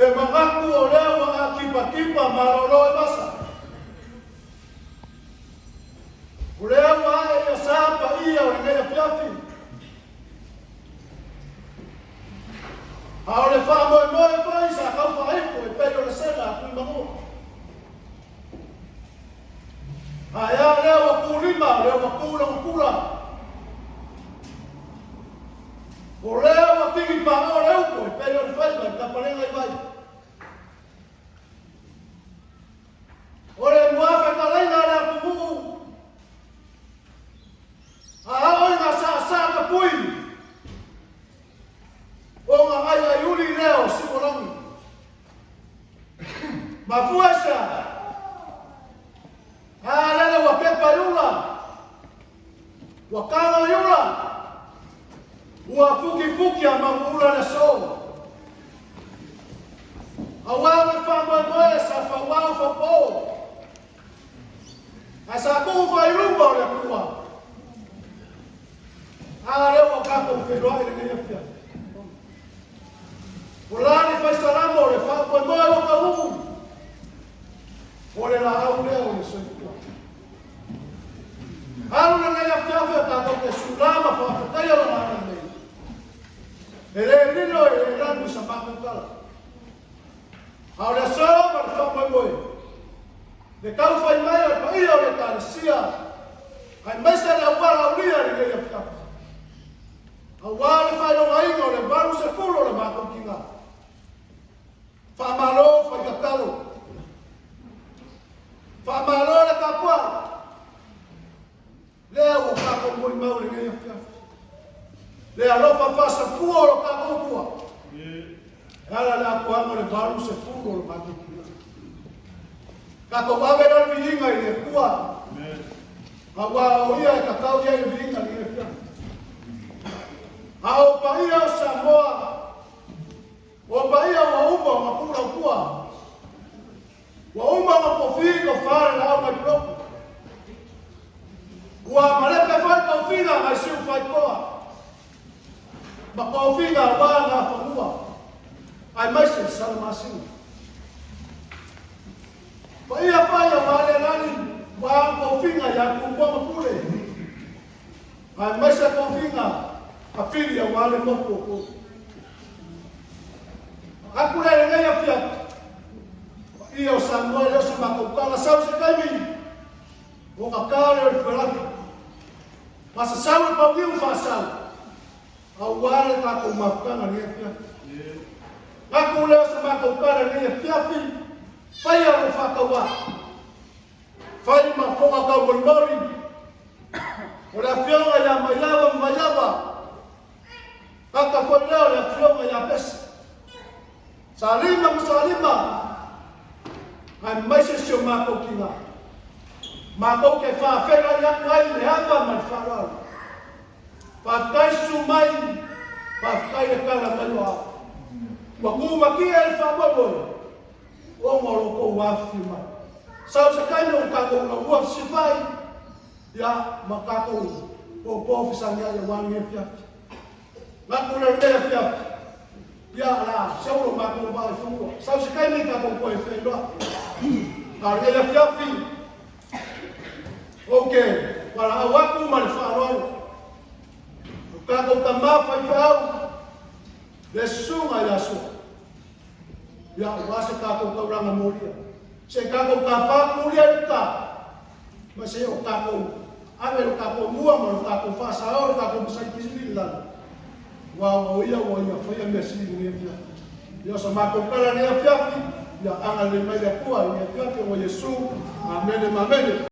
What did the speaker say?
Le manatu o lea ua atipakipa malolo i vasa. O lea ua ae ia sa paia o lenei afiafi. A o le faamoemoe foi sa tau faaifo e pei o le sela a Tuimanua. Ae a lea ua kūlima, o lea ua kū lona pula. O lea ua tigi paoa le upu e pei o le faiva i tapalega i vai. O le muafetalaiga a le atunuu, a oo ina saasaa tapui, ona aiaiuli lea o Siuolagi. Mafua i se a? A lele ua pepa i ula, ua kaga i ula, ua fukifuki a manuula le aso. Auā le faamoemoe sa fauao faupo, ae sa tuu faailuga o le Atua. A lea ua tatou feiloai lenei afiafi. O la le fai salamo o le faamoemoe ua taunuu. O le laau lea o le soifua. Alu lenei afiafi o tatou te sula ma faafetaia lona agalelei. E le lilo e le lanu i sa matou tala. A o le aso ma le faamoemoe, le tau fai mai o le paia o le Ekalesia, aemaise le auala aulia i lenei afiafi. Aua le faailogaina o le 80 o le matou tina. Faamalo fai tatalo. Faamalo le tapuai. Lea ua tatou molimau i lenei afiafi. Le alofa faasafua o lo tatou Atua. E ala le atoaga o le 80 o le matou tina. Tatou ave la le viiga i le Atua. Aua o ia e tatau i ai le viiga i lenei afiafi. A o paia o Samoa, o paia ua uma ona pulautua, ua uma ona tofi tofa le laau mai puloku. Ua malepe foi tofiga nai siu faitoa, ma tofiga aua ngā fanua, aemaise Salamasina. Paia foi aua le lani, ua tofiga ia Tumua ma Pule, aemaise tofiga a Pili aua le motu o Tolu. Aku lea lenei afiafi, paia o Samoa e le o se matou tala, sau se taimi, ona ta lea o le fuelagi, ma sasau le pauliu faasau, aua le tatou mafutaga lenei afiafi. Aku lea o se matou tala lenei afiafi, faia lou faatauā, fai ma foga taumolimoli, o le afioga ia Maiava ma Maiava, Kata foi lea o le afioga ia Pese. Salima ma Salima, aemaise si o matou tina. Matou te faafeiloai atu ai i le ava ma le faaaloalo. Faafetai susu mai, faafetai le tala mai o ao. Ua tumatie le faamoemoe ona o lo outou afifio mai. Sau se taimi o tatou laulua fesifai, ia ma tatou popo fesagiai aua lenei afiafi. Gaku le lenei afiafi, ia la sau lo matou vaa i fanua. Sau se taimi tatou toe feiloai. A o lenei afiafi, ou te valaau atu ma le faaaloalo. O tatou tama faifeau, le susuga ia Sua. Ia, aua se tatou taulaga molia. Se tatou tapa kulia i uta. Ma se o tatou ave lo tatou mua ma lo tatou faasao lo tatou masai pisili i lalo. Ua o ia ua ia faia mea sili i lenei afiafi. Ia o sa matou tala i lenei afiafi, ia agalelei mai le Atua i lenei afiafi o Iesu. Amene ma amene.